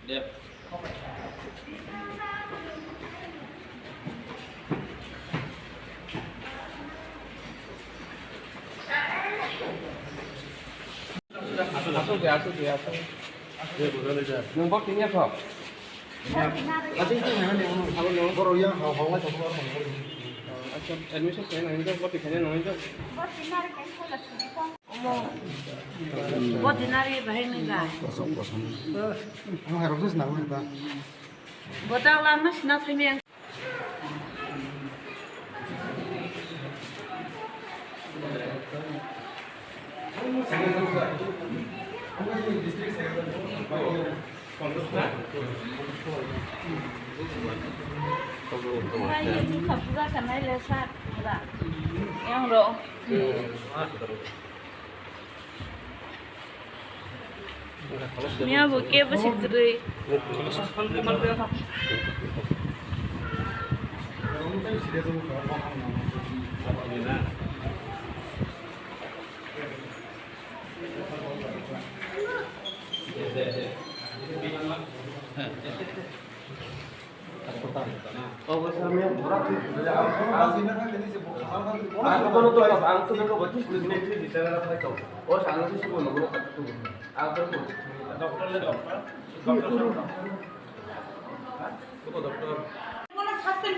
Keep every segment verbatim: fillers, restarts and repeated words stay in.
Asuk de, asuk de, asuk. Nwng bo tini asok. Asuk de, borok yang hao hao lai tongma. Acha, admission khe nang jok, bo tikhe nang jok. Omo. Bo dinari bahai nang ga. Omo hai rok se nang ba. Bo ta lang na sina thai me. Yang ro. Mia bo ke bwswk kwrwi. Bono suspend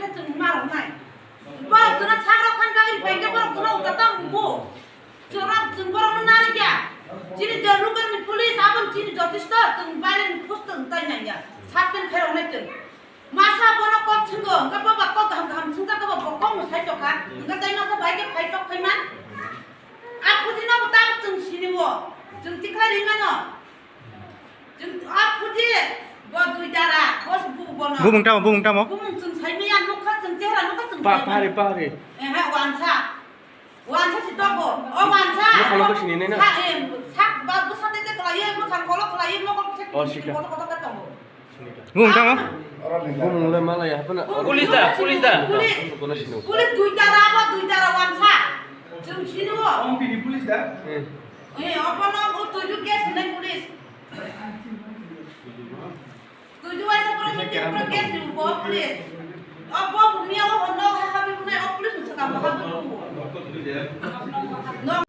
khe chwng ma rwnai. Borok chwngno sak rok khan bagwi bai khe borok chwngno uta tang bo. Chwng rok chwng borokno narwkya. Chini je local ni police aboni chini jotisto chwng baireni post chwng tai nangya. Suspend khairoknai chwng. Masa bono kok swngw, hwnkhe boba kok kaham kaham swngkha khe bo kok no sai tokha. Hwnkhe tai masa bai khe phai tok phaima. A phuti no bo tabuk chwng sini o. Chwng tikhlai ri mano. Chwng a phuti bo dui dara, bo se bu bono. Bumung tamo, bumung tamo? Bumung chwng sai maya nukha, chwng chehra nukha, chwng sai maya. Pahari, pahari. Eh, ha, wansa. Wansa si tongo. O wansa. Mokolo ko sini nai na? Sa, em, sak ba bwsa de de khlaiwi, mwkhang kolo khlaiwi, mokol kisa koto koto khe tongo. Bumung tamo? Bumung le malai haphano. Police da, police da. Police. Kono sini. Police dui dara, abo dui dara wansa. Chwng sini o. Om pini police da? Eh. Eh, obo no o tuju case hinai police. Tuju waisa pura meeting pura case ni bo police. O bo bumia o no ha ha bi bunai o police ni sakam ha bi bu. No.